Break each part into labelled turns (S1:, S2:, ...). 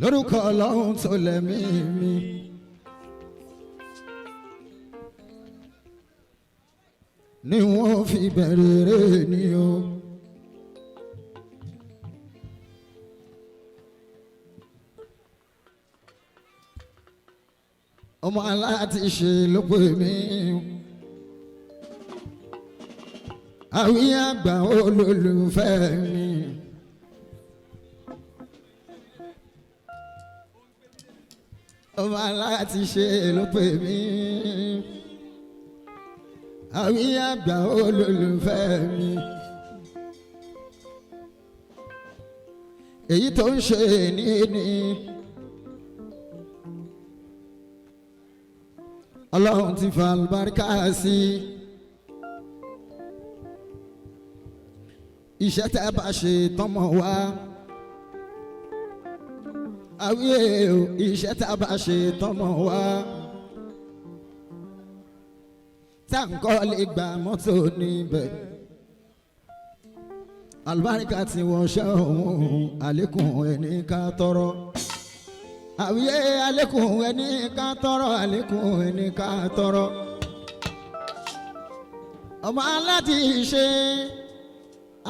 S1: Lórúkọ Ọlọ́run tó lẹ́mí mi. Ni wọ́n fi bẹ̀rẹ̀ rẹ̀ ni o. Ọmọ aláti ṣe ló pè mí. Àwí àgbà olólùfẹ́ mi. Ọmọ aláti ṣe ló pè mí. Àwí àgbà olólùfẹ́ mi. Èyí tó ń ṣe ní ní. Ọlọ́run ti fa àlùbáríkà sí i. Iṣẹ́ tẹ́ bá ṣe tọmọ wá. Àwíyé o, iṣẹ́ tẹ́ bá ṣe tọmọ wá. Tá n kọ́ lè gba mọ́tò níbẹ̀. Àlùbáríkà tí wọ́n ṣe òun àlékún ẹni ká tọrọ. Àwíyé àlékún ẹni ká tọrọ, àlékún ẹni ká tọrọ. Ọmọ aláti ṣe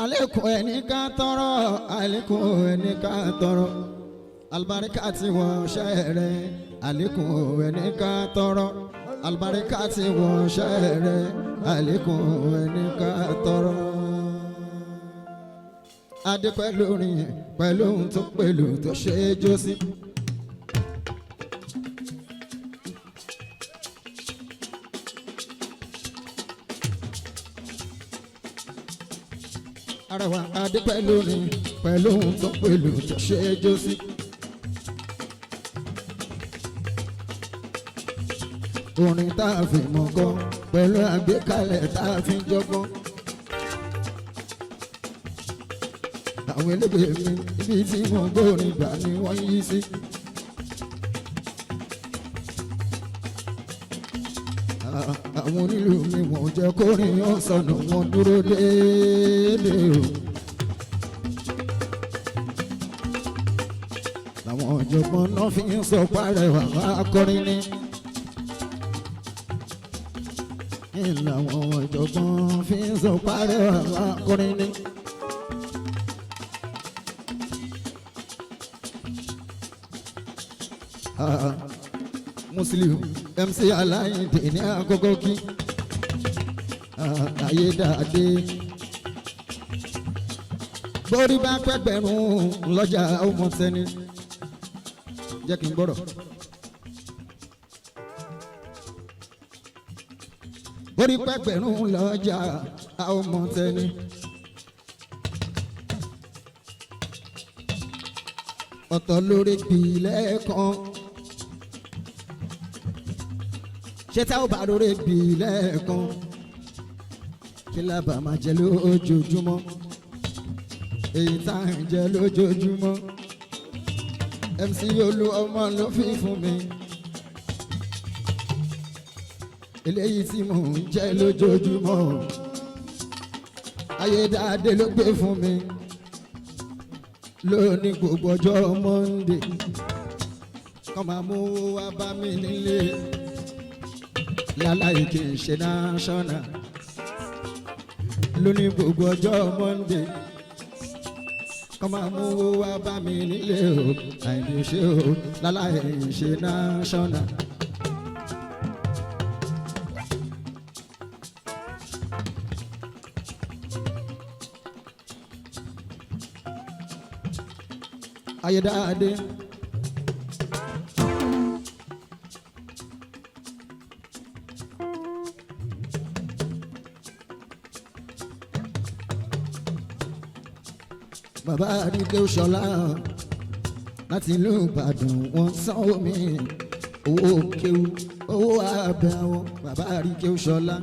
S1: àlékún ẹni ká tọrọ, àlékún ẹni ká tọrọ. Àlùbáríkà tí wọ́n ṣe rẹ̀, àlékún ẹni ká tọrọ. Àlùbáríkà tí wọ́n ṣe rẹ̀, àlékún ẹni ká tọrọ. Adé pẹ̀lú orin pẹ̀lú ohun tó pẹ̀lú tó ṣe é jó sí. Arẹwà adé pẹ̀lú orin pẹ̀lú ohun tó pẹ̀lú tó ṣe é jó sí. Orin tá a fi mọ̀ kọ́ pẹ̀lú àgbékalẹ̀ tá a fi jọgbọ́n. Àwọn elégbè mi ibi tí mo gbórin gbà ni wọ́n yí sí. Àwọn onílù mi wọ́n jẹ́ kórìn yóò sọnù, wọ́n dúró déédéé o. Làwọn ọ̀jọ̀gbọ́n náà fi ń sọ párẹwà akọrin ni. Làwọn ọ̀jọ̀gbọ́n fi ń sọ párẹwà akọrin ni. Muslim MC Aláyìndé ní àkókò kí ayédáadé borí bá pẹ́gbẹ̀rún lọ́jà ọmọ sẹ́ni jẹ́ kí n gbọ́rọ̀. Borí pẹ́gbẹ̀rún lọ́jà ọmọ sẹ́ni. Ọ̀tọ̀ lórí gbilẹ̀ kan. Ṣé tá ò bá lórí gbilẹ̀ kan, kí lábàá máa jẹ lójoojúmọ́? Èyí tá à ń jẹ lójoojúmọ́, MC Olú ọmọ ló fi fún mi. Eléyìí tí mò ń jẹ lójoojúmọ́, Ayédáadé ló gbé fún mi. Lónìí gbogbo ọjọ́ Monday kọ́ máa mú wá bá mi nílé láláì kì í ṣe national. Lónìí gbogbo ọjọ́ Monday kọ́ máa mú wá bá mi nílé o, àìní ṣe o, láláì ṣe national. Ayédáadé. Bàbá Àríkẹ́ Ṣọlá láti ìlú Ìbàdàn, wọ́n sanwó mi owó kéwú, owó àbẹ̀wò. Bàbá Àríkẹ́ Ṣọlá.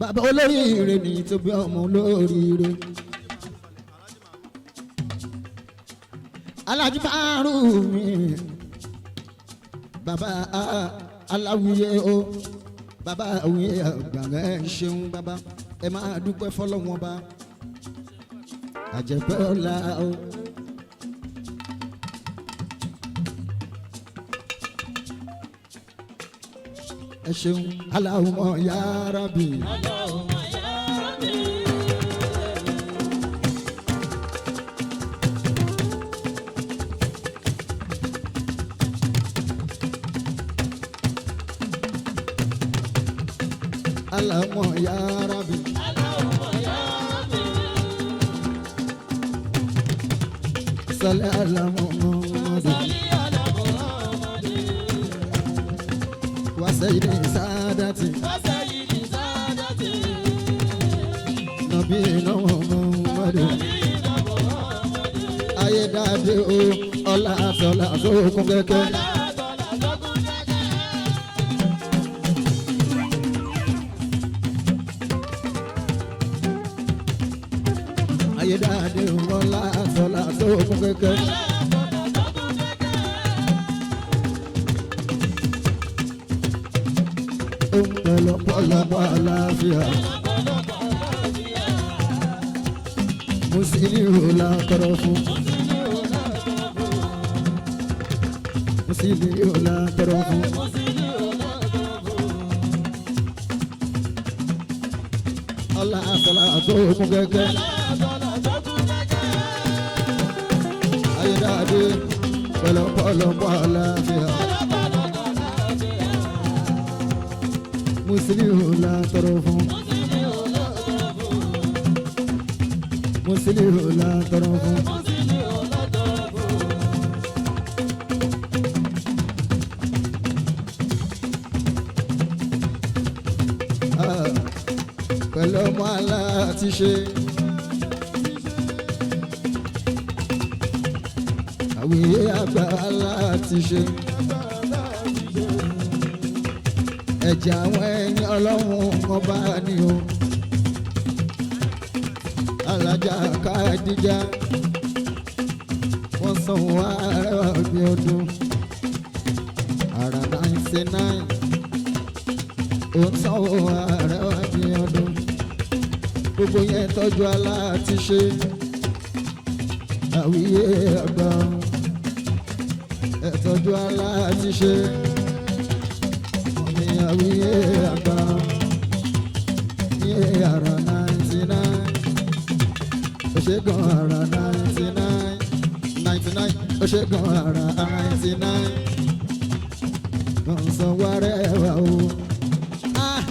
S1: Bàbá olóríire ní tó bí ọmọ olóríire. Alájí Bárù mi, bàbá aláwíyé o, bàbá àwíyé àgbà, ẹ ṣeun bàbá, ẹ máa dúpẹ́ fọlọ́wọ́n bá. Àjẹpẹ́ ọ̀la o. Ẹ ṣeun, Allahumma ya Rabbi.
S2: Allahumma ya Rabbi.
S1: Allahumma ya Rabbi.
S2: Allahumma ya Rabbi.
S1: Salli ala Muhammad.
S2: Salli ala Muhammadin.
S1: Wa sayyidi sadati.
S2: Wa sayyidi sadati.
S1: Nabiyina Muhammad.
S2: Nabiyina Muhammadin.
S1: Ayédáadé o, ọlá àtọ̀là tó kún kẹ́kẹ́.
S2: Ọlá àtọ̀là tó kún kẹ́kẹ́.
S1: Ayédáadé o, ọlá àtọ̀là tó kún kẹ́kẹ́.
S2: Ọlá àtọ̀là tó kún kẹ́kẹ́.
S1: Ó ń pẹ́ lọ́pọ̀lọpọ̀ àlàáfíà.
S2: Ọ̀pọ̀lọpọ̀ àlàáfíà.
S1: Musiliu la tọrọ fún.
S2: Musiliu la tọrọ fún.
S1: Musiliu la tọrọ fún.
S2: Musiliu la tọrọ fún.
S1: Ọlá àtọ̀là tó kún kẹ́kẹ́.
S2: Ọlá àtọ̀là tó kún kẹ́kẹ́.
S1: Ayédáadé pẹ̀lọ́pọ̀lọpọ̀ àlàáfíà.
S2: Ọ̀pọ̀lọpọ̀ àlàáfíà.
S1: Musiliu la tọrọ fún.
S2: Musiliu la tọrọ fún.
S1: Musiliu la tọrọ fún.
S2: Musiliu la tọrọ fún.
S1: Ah, pẹ̀lú ọmọ aláàtí ṣe. Àwíyé àgbà aláàtí ṣe. Ẹ̀jẹ̀ àwọn ẹni ọlọ́run ọba ni o. Alájà Kádíjà wọ́n san wá arẹwà bí ọdún. Àrà 99 ó ń sanwó arẹwà bí ọdún. Gbogbo yẹn tọ́jú aláàtí ṣe. Àwíyé àgbà ẹ tọ́jú aláàtí ṣe. Mọ̀mí àwíyé àgbà ní àrà 99. Oṣègùn àrà 99 99. Oṣègùn àrà 99. Kàn sanwó arẹwà o. Ah!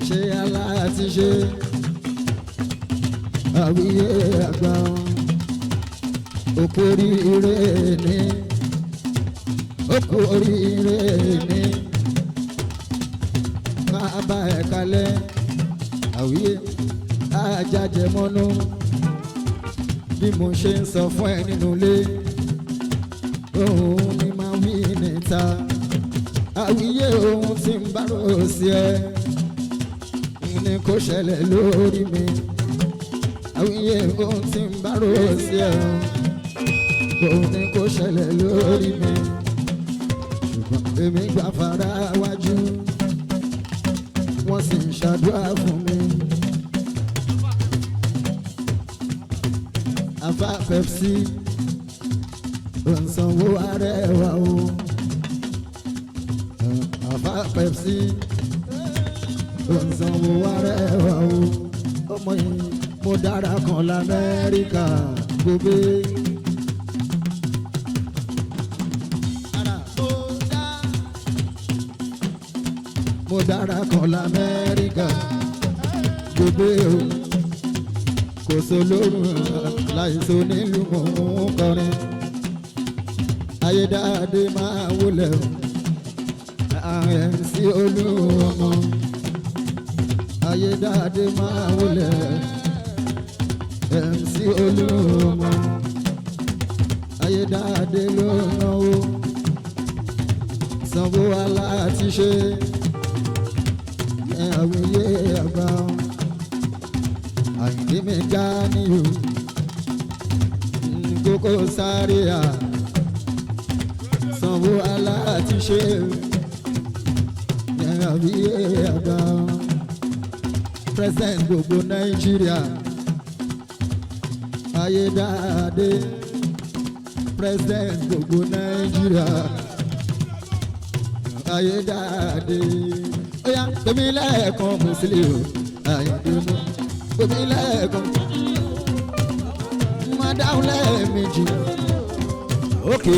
S1: Ṣé aláàtí ṣe? Àwíyé àgbà òkú oríire ní, òkú oríire ní, máa bá ẹ kalẹ̀. Àwíyé ajájẹmọ́nú, bí mo ṣe ń sọ fún ẹ nínú ilé, òun ni máa wí níta. Àwíyé, ohun tí ń bá rò sí ẹ ní kó ṣẹlẹ̀ lórí mi. Àwíyé, ohun tí ń bá rò sí ẹ, òun ni kó ṣẹlẹ̀ lórí mi. Ṣùgbọ́n èmi gbà fara wájú, wọ́n sì ń ṣàdúrà fún mi. Afa Pepsi òǹsanwó arẹwà o. Afa Pepsi òǹsanwó arẹwà o. Ọmọ yìí mo dára kan lamẹ́ríkà gbogbo. Mo dára kan lamẹ́ríkà gbogbo o. Kò sólórùn láìsọ nílùú, mò ń kọrin. Ayédáadé máa wọlé o. MC Olúọmọ, Ayédáadé máa wọlé. MC Olúọmọ, Ayédáadé ló náwó, sanwó aláàtí ṣe ẹ. Àwòye àgbà, Àyìndé mi ga níyò kókó sáré à, sanwó aláàtí ṣe ẹ. Àwòye àgbà, president gbogbo Nàìjíríà. Ayédáadé, president gbogbo Nàìjíríà. Ayédáadé, ó yá pèmí lẹ́ẹ̀kan Musiliu Àyìndé mú pèmí lẹ́ẹ̀kan, má dáhùn lẹ́ẹ̀mejì. Òkè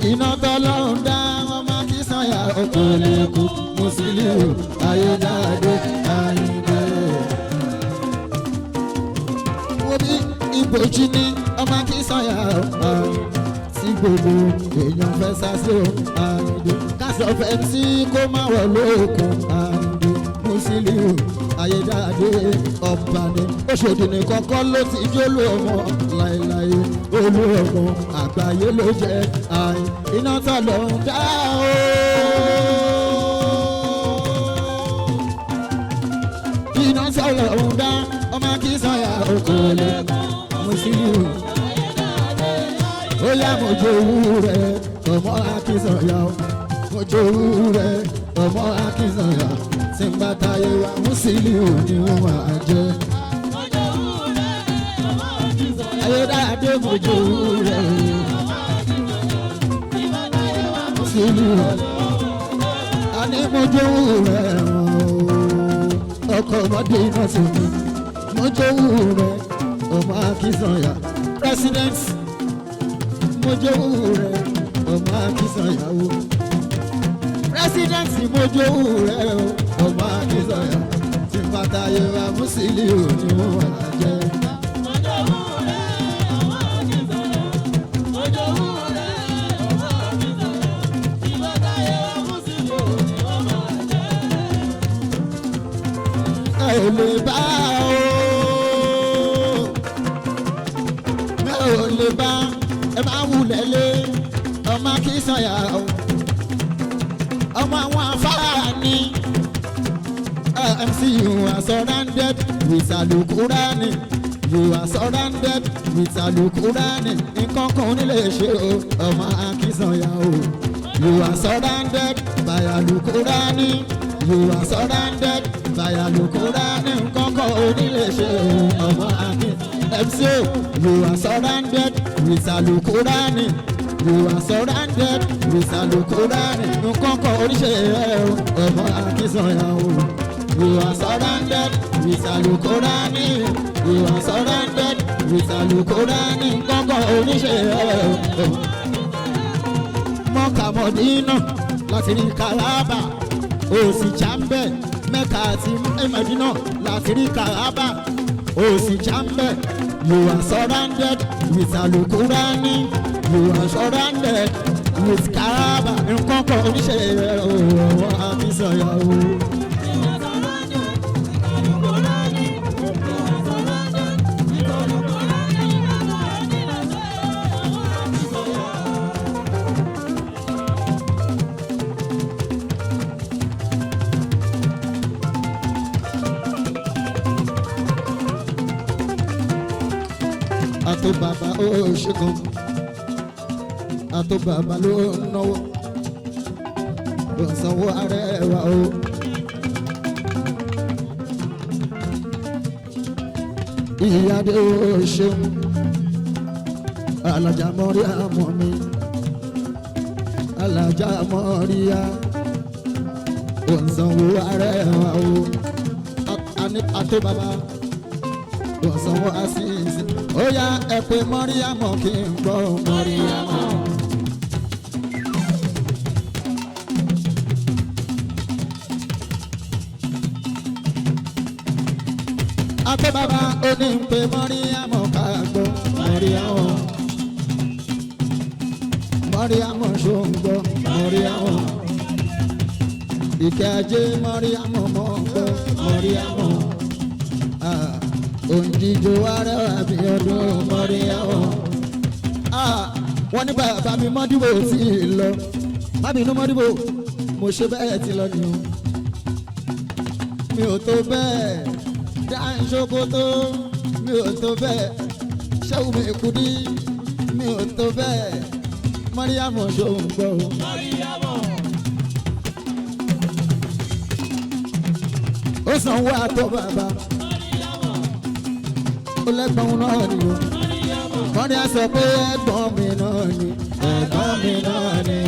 S1: iná tọ́lọ́run dá ọmọ Akínsànyà ọkọ̀ lẹ́kọ̀ọ́ Musiliu Ayédáadé Àyìndé. Wo bí ìbòjì ní ọmọ Akínsànyà tí gbogbo èèyàn fẹ́ sá sí o Àyìndé. Kásọ̀ fẹ́ tí kó má wọ̀ lóòkùn Àyìndé Musiliu Ayédáadé ọba ni. Òṣòdì ní kọ́kọ́ ló ti jólú ọmọ láéláé, olú ọmọ àgbáyé ló jẹ́ àì iná tó lọ ń dá o. Iná tó lọ ń dá ọmọ Akínsànyà okòólé Musiliu. Ó yá mo jowú rẹ̀ ọmọ Akínsànyà o, mo jowú rẹ̀ ọmọ Akínsànyà, tí n bá táyé wa Musiliu ni wọ́n máa jẹ́. Ayédáadé mo jowú rẹ̀ Musiliu, àní mo jowú rẹ̀ ọkọ̀ ọmọdé iná sí mi, mo jowú rẹ̀ ọmọ Akínsànyà president, mo jowú rẹ̀ ọmọ Akínsànyà o, president mo jowú rẹ̀ ọmọ Akínsànyà, tí bàtà yẹra Musiliu ni wọ́n wà jẹ́. Ẹ ò lè bá o, ẹ ò lè bá, ẹ máa wulẹ̀ lé ọmọ Akínsànyà o, ọmọ àwọn afárá ni. MC, you are surrounded with alukurani, you are surrounded with alukurani, nǹkan kan ò ní lè ṣe o ọmọ Akínsànyà o. You are surrounded by alukurani, you are surrounded by alukurani, nǹkan kan ò ní lè ṣe o ọmọ Akínsànyà. MC, you are surrounded with alukurani, you are surrounded with alukurani, nǹkan kan ò ní ṣe o ọmọ Akínsànyà o. You are surrounded with alukurani, you are surrounded with alukurani, nǹkan kan ò ní ṣe o. Mọ́kà Mọ̀dínà láti rí Kàrábà, òsì jàmbẹ́. Mẹ́kà àti Mẹ́dínà láti rí Kàrábà, òsì jàmbẹ́. You are surrounded with alukurani, you are surrounded with Kàrábà, nǹkan kan ò ní ṣe o ọmọ Akínsànyà o. Àtò bàbá ó ṣe kan, àtò bàbá ló ń náwó, ló ń sanwó arẹwà o. Ìyáde ó ṣeun, alájà mọ́rí àmọ́ mi, alájà mọ́ríyá, ó ń sanwó arẹwà o. Àtò bàbá ló ń sanwó àṣìṣe. Ó yá ẹ pé mọ́ríyámọ̀ kí n gbọ́ mọ́ríyámọ̀. Àtọ́ bàbá ó ní ń pè mọ́ríyámọ̀ ká gbọ́ mọ́ríyámọ̀. Mọ́ríyámọ̀ ṣó ń gbọ́ mọ́ríyámọ̀. Ìkẹ́ ajé mọ́ríyámọ̀ mọ́ gbọ́ mọ́ríyámọ̀. Òǹdíjọ arẹwà bí ọdún mọ́ríyámọ̀. Wọ́n ní bàbá mi mọ́dúbò tí ì lọ. Má bínú mọ́dúbò, mo ṣe bẹ́ẹ̀ ti lọ ni o. Mi ò tó bẹ́ẹ̀ dáńṣókótó, mi ò tó bẹ́ẹ̀ ṣẹ́wù mi kúdí, mi ò tó bẹ́ẹ̀ mọ́ríyámọ̀ ṣòun gbọ́ o. Ó sanwó àtọ́ bàbá, ó lẹ́gbọ̀n náà ni o. Wọ́n ní a sọ pé ẹ̀gbọ́n mi náà ni, ẹ̀gbọ́n mi náà ni.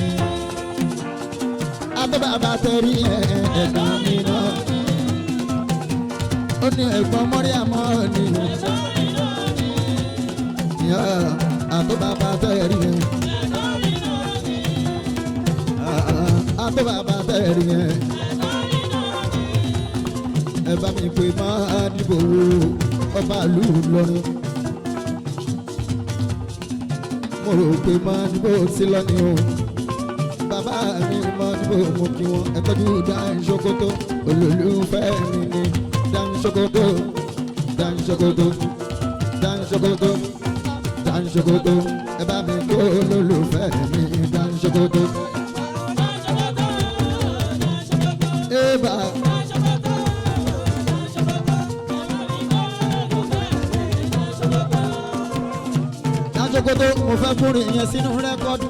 S1: Adébàbà tẹ̀rí ẹ̀, ẹ̀gbọ́n mi náà ni. Ó ní ẹ̀gbọ́n Mọ́ríàmọ́ ni. Adébàbà tẹ̀rí ẹ̀. Adébàbà tẹ̀rí ẹ̀. Ẹ bá mi pè máa dìbò ọba ìlú Ìlọrin. Mo rò pé máa dìbò sí lọ́ni o. Bàbá mi máa dìbò mo kí wọn. Ẹ tọ́jú Dáńṣókótó, olólùfẹ́ mi ni Dáńṣókótó, Dáńṣókótó, Dáńṣókótó, Dáńṣókótó. Ẹ bá mi kó olólùfẹ́ mi Dáńṣókótó. Ẹ bá. Dáńṣókótó, mo fẹ́ kúrin yẹn sínú rẹ́kọ́dù.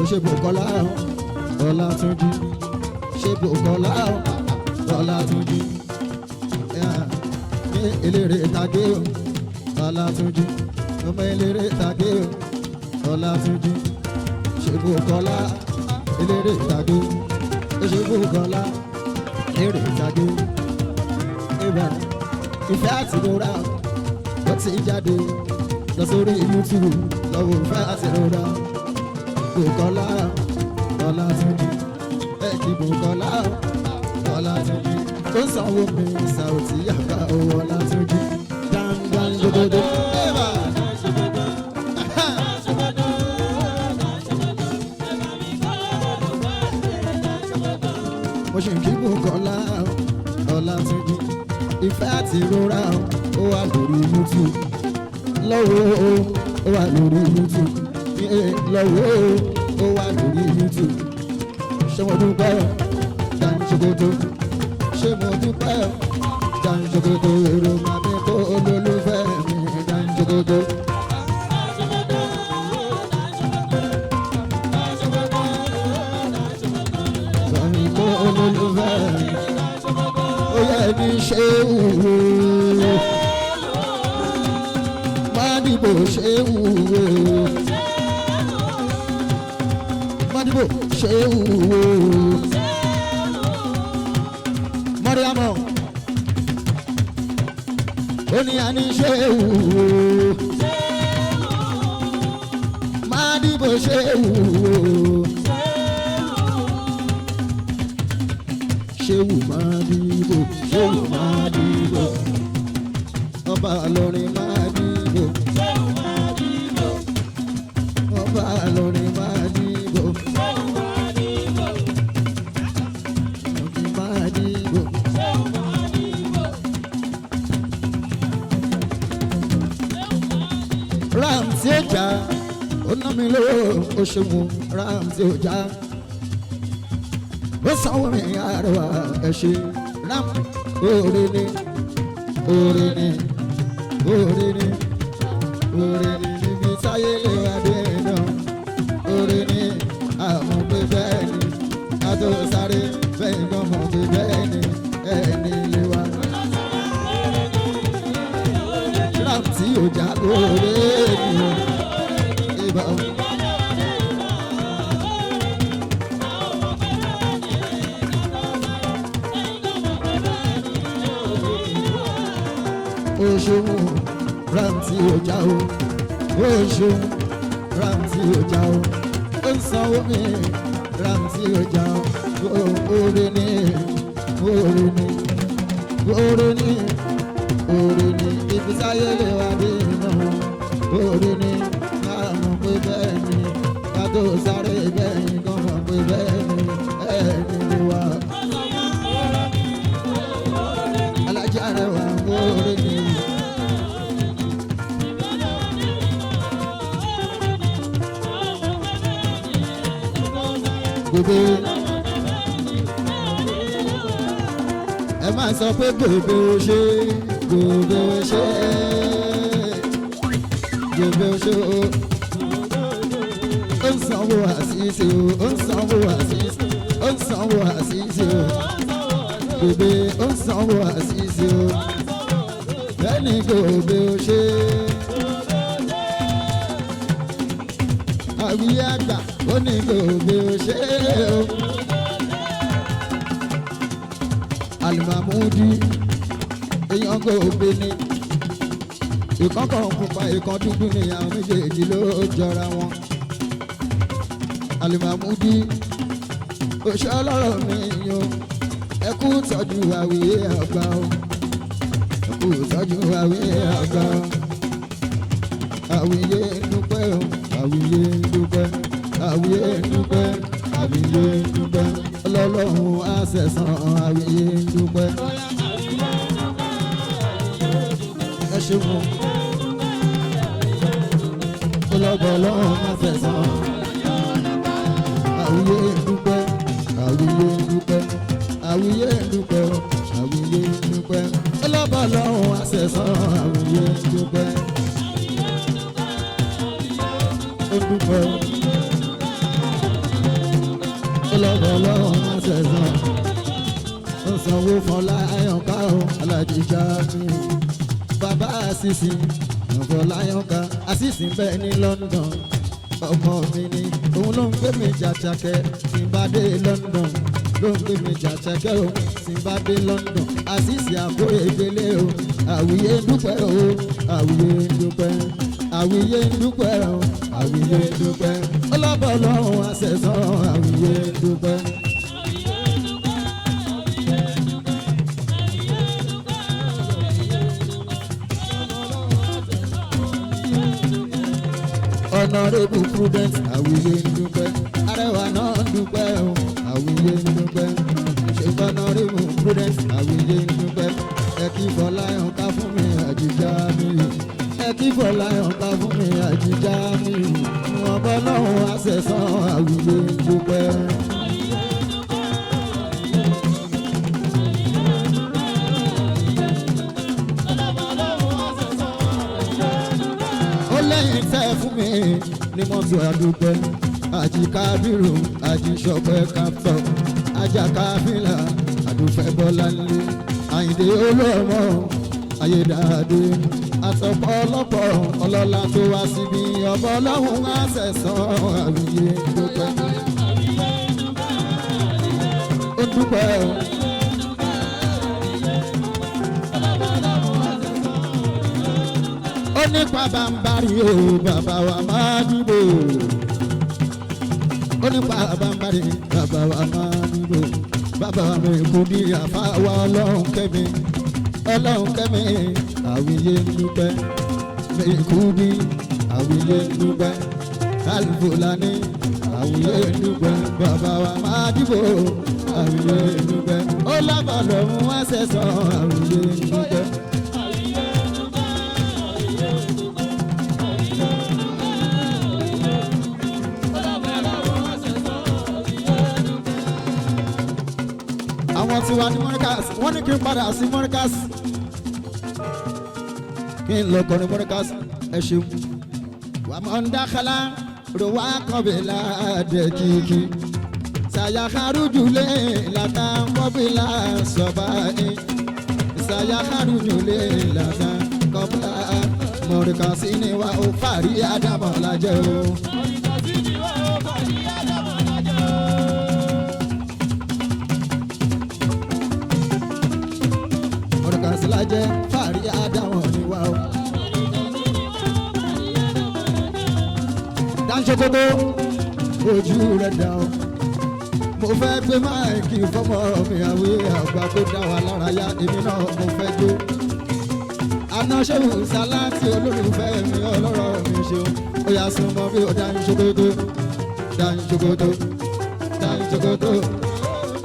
S1: Ó ṣe Bùkọ́lá Ọlátúnjí, ṣe Bùkọ́lá Ọlátúnjí, ní eléré tàgé o Ọlátúnjí, ọmọ eléré tàgé o Ọlátúnjí, ṣe Bùkọ́lá eléré tàgé, ó ṣe Bùkọ́lá eléré tàgé. Ìfẹ́ àti ìrora ó ti jáde lọ sórí YouTube lọ́wọ́ ìfẹ́ àti ìrora. Bùkọ́lá Ọlátúnjí, ẹ kí Bùkọ́lá Ọlátúnjí tó ń sanwó mi Sàòtì àgbà owó Ọlátúnjí dandan gbogbo. Mo ṣe ń kí Bùkọ́lá Ọlátúnjí, ìfẹ́ àti ìrora ó wà lórí YouTube lọ́wọ́, ó wà lórí YouTube lọ́wọ́, ó wà lórí YouTube. Ṣé mo dúpẹ́ Dáńṣókótó, ṣé mo dúpẹ́ Dáńṣókótó, èrò màmí kó olólùfẹ́ mi Dáńṣókótó. Màmí kó olólùfẹ́ mi, ó yẹ ní ṣé wúwo, má dìbò ṣé wúwo, mọ́dìbò ṣé wúwo. Mọ́ríámọ̀ ó ní a ní ṣé wúwo. Mọ́dìbò ṣé wúwo. Ṣé wù mọ́dìbò, ṣé wù mọ́dìbò. Ọba Ìlọrin mọ́dìbò. Ọba Ìlọrin mọ́dìbò. Ramsey ọjà ó ná mi lówó, ó ṣeun Ramsey ọjà ó sanwó mi àrẹwà, ẹ ṣe Ram. Oore ni, oore ni, oore ni, oore ni níbi táyé lè wá dé náà. Oore ni àmọ́ pé bẹ́ẹ̀ ni ká tó sáré bẹ́ẹ̀ gan mọ̀ pé bẹ́ẹ̀ ni ẹni lè wá. Ramsey ọjà oore ni ibà. Ó ṣeun Ramsey ọjà o, ó ṣeun Ramsey ọjà o, ó ń sanwó mi Ramsey ọjà o. Oore ni, oore ni, oore ni, oore ni ibi sáyé lè wá dé iná. Oore ni àmọ̀ pé bẹ́ẹ̀ ni ká tó sáré bẹ́ẹ̀ ni kàn mọ̀ pé bẹ́ẹ̀ ni ẹni lè wá. Alájà rẹwà, oore ni. Gbogbo ẹ máa sọ pé gbogbo ṣe, gbogbo ṣe, gbogbo ṣe o. Ó ń sanwó àṣìṣe o, ó ń sanwó àṣìṣe, ó ń sanwó àṣìṣe o. Gòbè ó sanwó àṣìṣe o. Bẹ́ẹ̀ni gòbè ó ṣe. Àwíyé àgbà ó ní gòbè ó ṣe o. Alimamudi èèyàn gòbè ni. Ìkọ́kọ̀ pupa ìkan dúdú ni àwọn méjèèjì ló jọra wọn. Alimamudi oṣù ọlọ́rọ̀ mi yan ẹ kú tọ́jú àwíyé àgbà o. Ẹ kú tọ́jú àwíyé àgbà o. Àwíyé dúpẹ́ o, àwíyé dúpẹ́, àwíyé dúpẹ́, àwíyé dúpẹ́. Ọlọ́lọ́run á sẹ̀san àwíyé dúpẹ́. Ẹ ṣeun. Ọlọ́bọ̀ ọlọ́run á sẹ̀san. Àwíyé dúpẹ́, àwíyé dúpẹ́, àwíyé dúpẹ́, àwíyé dúpẹ́. Ọlọ́bọ̀ ọlọ́run á sẹ̀san àwíyé dúpẹ́. Ó dúpẹ́ o. Ọlọ́bọ̀ ọlọ́run á sẹ̀san. Ó sanwó fọlá ayọ̀ká o, alájí Jamiu. Bàbá àṣìṣì Fọláyọ̀ká àṣìṣì bẹ́ẹ̀ ní London. Ọmọ mi ni òun ló ń gbé mi jàjàkẹ́ tí n bá dé London. Ló ń gbé mi jàjàkẹ́ o tí n bá dé London. Àṣìṣì àkóyèdélé o, àwíyé dúpẹ́ o, àwíyé dúpẹ́, àwíyé dúpẹ́ o, àwíyé dúpẹ́. Ọlọ́bọ̀ ọlọ́run àṣẹ̀sán àwíyé dúpẹ́. Honorable Prudence àwíyé ń dúpẹ́, arẹwà náà ń dúpẹ́ o, àwíyé ń dúpẹ́. Ṣé Honorable Prudence àwíyé ń dúpẹ́? Ẹ kí Fọláyàn ká fún mi àjíjá mi o. Ẹ kí Fọláyàn ká fún mi àjíjá mi o. Wọ́n bọ́ lọ́hùn àṣẹ̀sán àwíyé ń dúpẹ́. Ó lẹ́yìn tẹ́ fún mi ní mọ́tò àdúpẹ́, àjíkábírù àjíṣọpẹ́ kápítọ̀ ajákáfílà àdúpẹ́ bọ́láńlé àyìndé olóòmọ ayédáadé àtọ̀pọ̀lọpọ̀ ọlọ́lá tó wá síbi ọmọ ọlọ́run á sẹ̀sán àwíyé dúpẹ́. Ó dúpẹ́ o. Ó nípa bàǹbarì o, bàbá wa máa dìbò. Ó nípa bàǹbarì, bàbá wa máa dìbò. Bàbá mi kú ní àfáwà ọlọ́run kẹ́mi, ọlọ́run kẹ́mi, àwíyé ń dúpẹ́. Mi kú ní àwíyé ń dúpẹ́. Alifulani àwíyé ń dúpẹ́. Bàbá wa máa dìbò, àwíyé ń dúpẹ́. Ó lábàá lọ́run wá sẹ́sàn àwíyé ń dúpẹ́. Àwọn tí wà ní mọ́ríkàs wọ́n ní kí n padà sí mọ́ríkàs, kí n lọ kọrin mọ́ríkàs. Ẹ ṣeun. Wà mọ́ ń dákàlà ro wá kọ́bìlà dẹ́kìkì sàyàkárùjùlẹ̀ làtà kọ́bìlà sọ̀bà ẹ̀ sàyàkárùjùlẹ̀ làtà kọ́bìlà mọ́ríkàs ni wà ó fàrí àdàmọ̀ lájẹ́ o. Mọ́ríkàs lájẹ́ fàrí àdàmọ̀ ni wà ó. Dáńṣokoto ojú rẹ̀ dá o. Mo fẹ́ gbé máìkì fọmọ mi àwí àgbà tó dá wa lára yá, èmi náà mo fẹ́ jó. Anáṣẹ́wò sáláàtì olólùfẹ́ mi ọlọ́rọ̀ mi ṣeun. Ó yà súnmọ́ bí ó dáńṣokoto, dáńṣokoto, dáńṣokoto,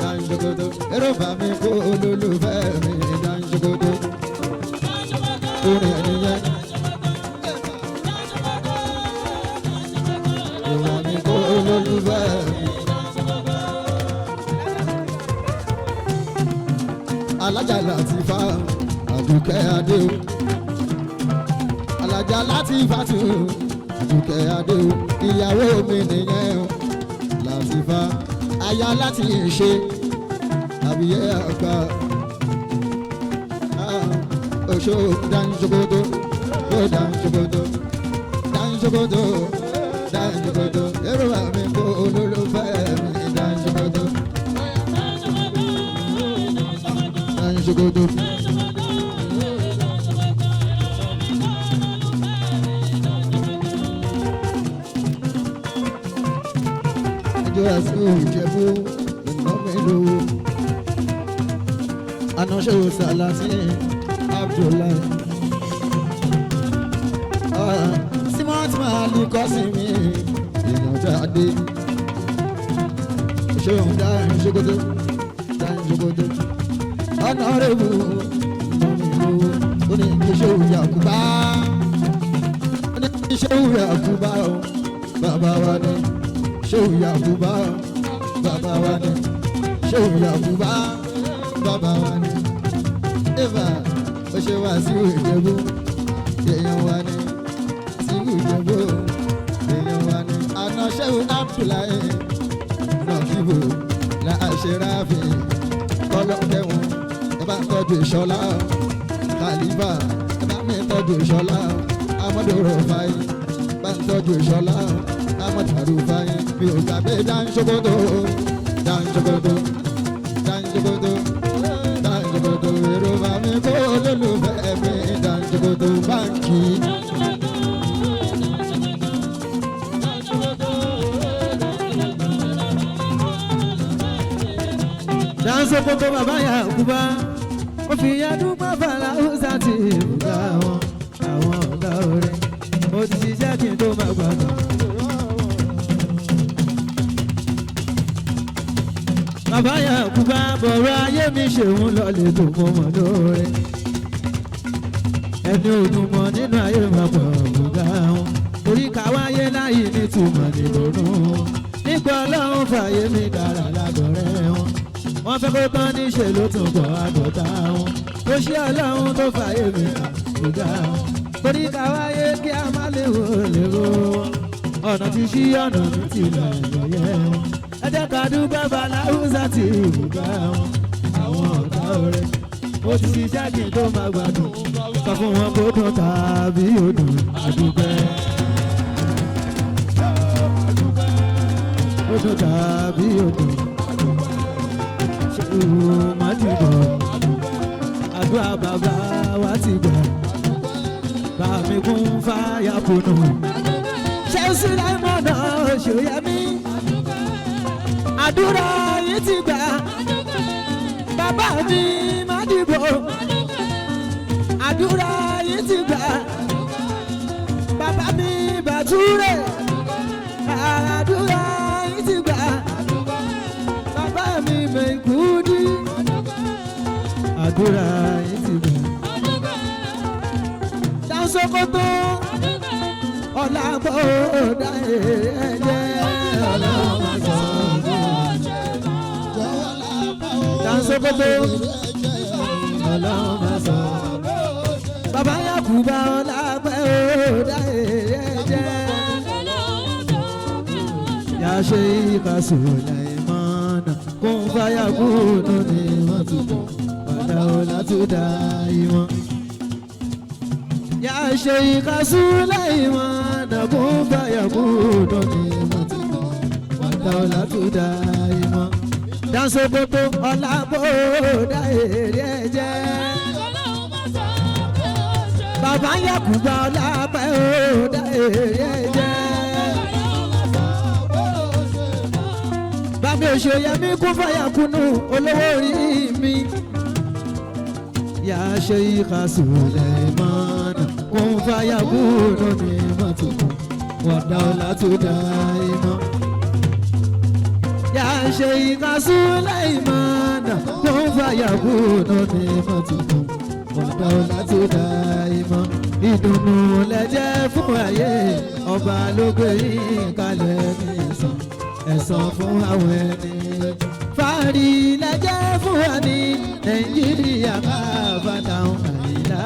S1: dáńṣokoto. Èrò bá mi kó olólùfẹ́ mi dáńṣokoto. Orin ẹ̀ nìyẹn. Ìwà mi kó olólùfẹ́ mi. Alájà láti fa Àdùkẹ́ Adé o. Alájà láti fa tù Àdùkẹ́ Adé o. Ìyàwó mi nìyẹn o. Láti fa aya láti ṣe àbíyẹ àgbà. Oṣó Dansokoto, ó Dansokoto, Dansokoto, Dansokoto, èrò àmì kó olólùfẹ́ mi Dansokoto, Dansokoto. Ẹjọ́ àti Ìjẹ̀bú lọ́nà mélòó. Anáṣẹ́ Sàlàsí Abdullahi. Simon Mali kọ́ sí mi, èèyàn jáde. Ṣéun Dansokoto, Dansokoto. Ọ̀nàrẹ́bù lọ́nà mélòó. Ó ní kí Ṣéun Yakuba. Ó ní kí Ṣéun Yakuba o, bàbá wa ni. Ṣéun Yakuba o, bàbá wa ni. Ṣéun Yakuba, bàbá wa ni. Eva, ó ṣe wá sí Ìjẹ̀bú, èèyàn wa ni. Sí Ìjẹ̀bú, èèyàn wa ni. Àná Ṣéun Abdullahi, Nàkìbò, Láṣẹ̀ráfì, Kọ́lọ́kẹ́wọ̀n, ẹ bá tọ́jú Ìṣọ̀lá, Khalifa, ẹ bá mi tọ́jú Ìṣọ̀lá, Amadu Rufai, bá ń tọ́jú Ìṣọ̀lá, Amadu Rufai, mi ò gbàgbé Dansokoto, Dansokoto, Dansokoto, Dansokoto, èrò bá mi kó olólùfẹ́ mi, Dansokoto báńkì.
S3: Dansokoto bàbá Yakuba ó fi yadúgbò fàlàúsà ti ìbùdó àwọn àwọn ọ̀gá orin mo ti ṣiṣẹ́ kí n tó máa gbàgbọ́. Bàbá Yakuba bọ̀rọ̀ ayé mi ṣeun lọ́lẹ̀ tó mọ̀ mọ́ lóore. Ẹni òdùn mọ̀ nínú ayé máa pọ̀ ọ̀gá wọn. Orí káwáyé láyé nítumọ̀ nìdùnnú wọn. Nígbà Ọlọ́run fàyè mi dára lágọ̀rẹ́ wọn. Wọ́n fẹ́ kó tán níṣe ló tún bọ̀ àgọ́tà wọn. Ó ṣe Ọlọ́run tó fàyè mi ọ̀gá wọn. Orí káwáyé kí a má lè wò lè wò wọn. Ọ̀nà ti ṣí ọ̀nà mi ti lọ ìrọ̀yẹ́ wọn. Ẹ jẹ́ ká dúpẹ́ Bàláhùsà ti ìbùgbà wọn. Àwọn ọ̀gá ọ̀rẹ́ mo ti ṣiṣẹ́ kí n tó máa gbádùn. Sọ fún wọn kó dùn tàbí ó dùn àdúpẹ́. Ó dùn tàbí ó dùn. Ṣé ìwò má ti bọ̀? Àdúrà bàbá wa ti gbà. Bàmí kún fáyà kùnú. Ṣé Sùláìmọ̀nà Ṣòyẹmí? Àdúrà yìí ti gbà. Bàbá mi má dìbò. Àdúrà yìí ti gbà. Bàbá mi bàtúrè. Àdúrà yìí ti gbà. Bàbá mi mẹ́kúdí. Àdúrà yìí ti gbà. Dansokoto ọ̀làgbọ́dá ẹ̀jẹ̀ ọ̀làgbọ́dá. Dansokoto ọlọ́mọsọ. Bàbá Yakuba ọ̀làgbọ́dá ẹ̀jẹ̀. Yàṣẹ ìkàsù láìmọ́nà kún fáyà kúnnú ni wọ́n ti bọ̀ padà ọ̀là tó dá ìwọ̀n. Yàṣẹ ìkàsù láìmọ́nà kún fáyà kúnnú ni wọ́n ti bọ̀ padà ọ̀là tó dá ìwọ̀n. Dansokoto ọ̀làgbọ́dá èrè ẹ̀jẹ̀. Bàbá Yakuba ọ̀làgbọ́dá èrè ẹ̀jẹ̀. Bàbá Òṣèyẹmí kún fàyà kúnnú olówó orí mi. Yà á ṣe ìka Sùlẹ̀mánà kún fàyà kúnnú ní mọ́tò wọ̀dà ọ̀là tó dá ìmọ̀. Yà á ṣe ìka Sùlẹ̀mánà kún fàyà kúnnú ní mọ́tò wọ̀dà ọ̀là tó dá ìmọ̀. Ìdùnnú lẹ́jẹ́ fún ayé ọba ló gbé yín kalẹ̀ ní ìsàn ẹ̀san fún àwọn ẹni. Fáàrí lẹ́jẹ́ fún wa ní Nàìjíríà máa bàtà àyílá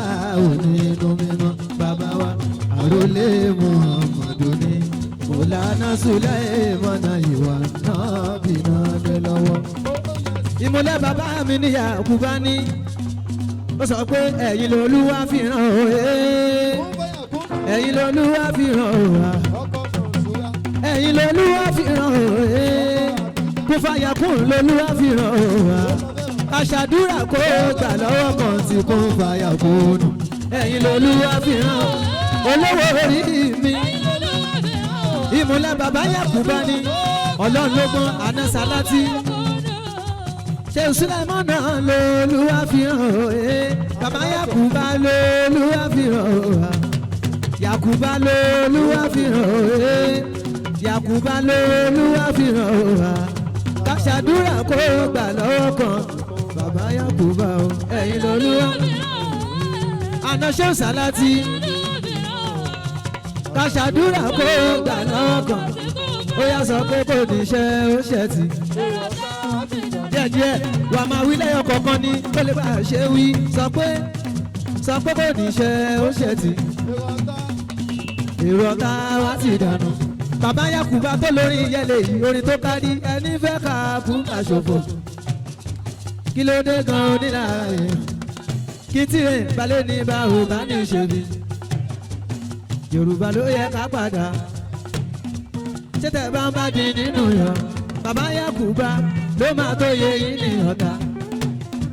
S3: onínú mímọ́ bàbá wa. Àrólé Muhammadu ní Mọ̀lánà Sùlẹ́mọ̀nà ìwà náà bìnà dé lọ́wọ́. Ìmúlẹ̀ bàbá mi ní Yakuba ní. Ó sọ pé ẹ̀yin lolúwa fi ràn ó ẹ̀yin lolúwa fi ràn ó wá, ẹ̀yin lolúwa fi ràn ó, kó fàyàkùn lolúwa fi ràn ó wá. Aṣàdúrà kó gbà lọ́wọ́ kan tí kò fàyàkùn nù. Ẹ̀yin lolúwa fi ràn ó. Olówó orí mi, ìmúlẹ̀ bàbá Yakuba ni ọlọ́run ló gbọ́n anásálátì ṣé Sulaimon náà lolúwa fi hàn ó bàbá Yakuba lolúwa fi hàn ó, Yakuba lolúwa fi hàn ó, Yakuba lolúwa fi hàn ó. Kàṣàdúrà kó gbà lọ́wọ́ kan bàbá Yakuba o. Ẹ̀yin lolúwa àná ṣé sálátì kàṣàdúrà kó gbà lọ́wọ́ kan. Ó yá, sọ pé kò ní ṣe ó ṣe tì díẹ̀díẹ̀. Wà máa wí lẹ́yọ̀ kọ̀ọ̀kan ni kó lè bá a ṣe wí. Sọ pé kò ní ṣe ó ṣe tì, èrò ọ̀tá wa ti dànù. Bàbá Yakuba tó lórí ìyẹlẹ yìí, orin tó kárí ẹni fẹ́ ká kú àṣòfò. Kí ló dé gan onílára yẹn? Kí tirẹ̀ balẹ̀ ní báwo bá ní ṣe bí Yorùbá ló yẹ ká padà ṣé tẹ̀ bá ń bá di nínú yọ. Bàbá Yakuba ló máa tó yẹ yín ní ọ̀tá.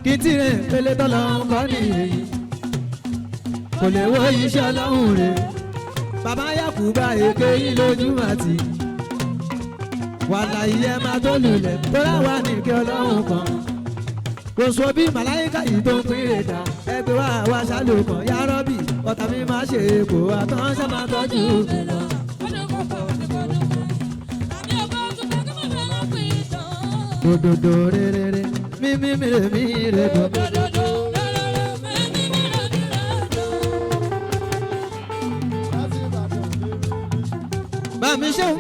S3: Kí tirẹ̀ pélé tọ́lọ́ ń kọ́ ní èyí kò lè wo iṣẹ́ ọlọ́run rẹ̀. Bàbá Yakuba èké yín lójú àti wàhálà ìyẹn máa tó lulẹ̀ tó láwa ní kí ọlọ́run kan kò sọ bí màláyíkà yìí tó ń pín rè dá ẹgbẹ́ wa wá ṣàlùkàn yárọ́bì ọ̀tá mi máa ṣe kó àtọ́ ṣe máa tọ́jú mi lọ. Dòdòdò rere mímí mi rè mí rè dò. Bàmí ṣe ń